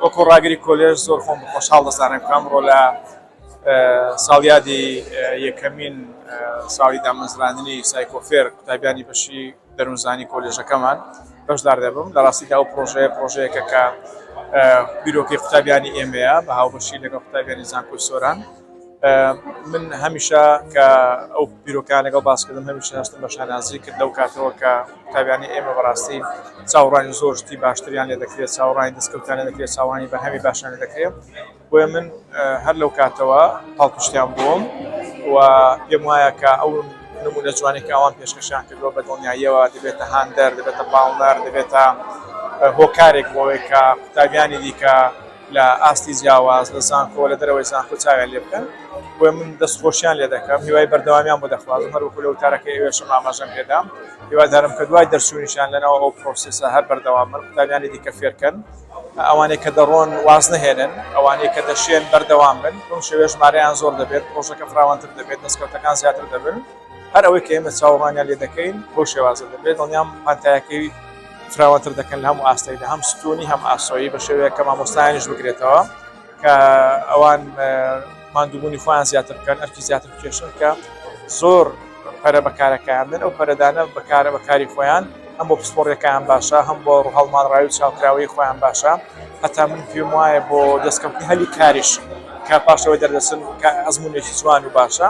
وەکو ڕاگری کۆلێژ زۆر خۆم بە خۆشحاڵ دەزانم کە ئەمڕۆ لە ساڵیادی یەکەمین ساڵی دامەزراندنی سایکۆفێر قوتابیانی بەشی دەروونزانی کۆلێژەکەمان بەشدار دەبم. لە ڕاستیدا ئەو پرۆژەیە پرۆژەیەکە کە بیرۆکەی قوتابیانی ئێمەیە بە هاوبەشی لەگەڵ قوتابیانی زانکۆی سۆران. من هەمیشە کە ئەو بیرۆکان لەگەڵ باسکردم هەمیشە هەستم بە شانازی کرد لەو کاتەوە کە قوتابیانی ئێمە بەڕاستی چاوەڕوانی زۆر شتی باشتریان لێ دەکرێت، چاوەڕوانی دەستکەوتیان لێ دەکرێت، چاوەڕوانی بەرهەمی باشیان لێ دەکرێت. بۆیە من هەر لەو کاتەوە پاڵپشتیان بووم و پێم وایە کە ئەو نمونە جوانەی کە ئەوان پێشکەشیان کردووە بە دڵنیاییەوە دەبێتە هاندەر، دەبێتە پاڵنەر، دەبێتە هۆکارێک بۆ ئەوەی کە قوتابیانی دیکە لە ئاستی جیاواز لە زانکۆ لە دەرەوەی زانکۆ چاویان لێ بکەن. بۆیە من دەستخۆشیان لێ دەکەم، هیوای بەردەوامیان بۆ دەخوازم، هەروەکو لە وتارەکەی ئێوەشم ئاماژەم پێدا، هیوادارم کە دوای دەرچوونیشیان لەناو ئەو پرۆسێسە هەر بەردەوام بن، قوتابیانی دیکە فێرکەن. ئەوانەی کە دەڕۆن واز نەهێنن، ئەوانەی کە دەشێن بەردەوام بن، بەم شێوەیە ژمارەیان زۆر دەبێت، پڕۆژەکە فراوانتر دەبێت، دەستکەوتەکان زیاتر دەبن، هەر ئەوەی کە ئێمە چاوەڕوانیان لێ دەکەین بەو شێوازە دەبێت، دڵنیام پانتایەکەی فراوانتر دەکەن لە هەموو ئاستێکدا، هەم ستوونی هەم ئاسۆیی، بە شێوەیەک کە مامۆستایانیش بگرێتەوە کە ئەوان ماندووبوونی خۆیان زیاتر بکەن، ئەرکی زیاتر بکێشن کە زۆر پەرە بە کارەکەیان بدەن، ئەو پەرەدانە بە کارە بە کاری خۆیان هەم بۆ پسپۆڕیەکەیان باشە، هەم بۆ ڕووهەڵماڵڕاوی و چاوکراوەیی خۆیان باشە، هەتا من پێم وایە بۆ دەستکەوتنی هەلی کاریش کە پاشەوەی دەردەچن کە ئەزموونێکی جوان و باشە،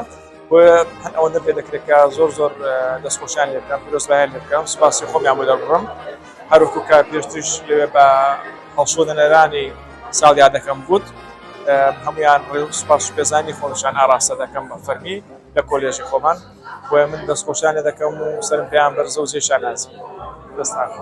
بۆیە هەر ئەوەندە پێ دەکرێت کە زۆر زۆر دەستخۆشیان لێ بکەم، پیرۆزباییان لێ بکەم، سوپاسی خۆمیان بۆ دەربڕم، هەروەکو کە پێشتریش لەوێ بە هەڵشۆدەنەرانی ساڵیادەکەم گوت، هەمویان سوپاس و پێزانی خۆمیشان ئاراستە دەکەم بە فەرمی لە کۆلێژی خۆمان، بۆیە من دەستخۆشیان لێ دەکەم و سەرم پێیان بەرزە و جێی شانازی. دەستان خۆش.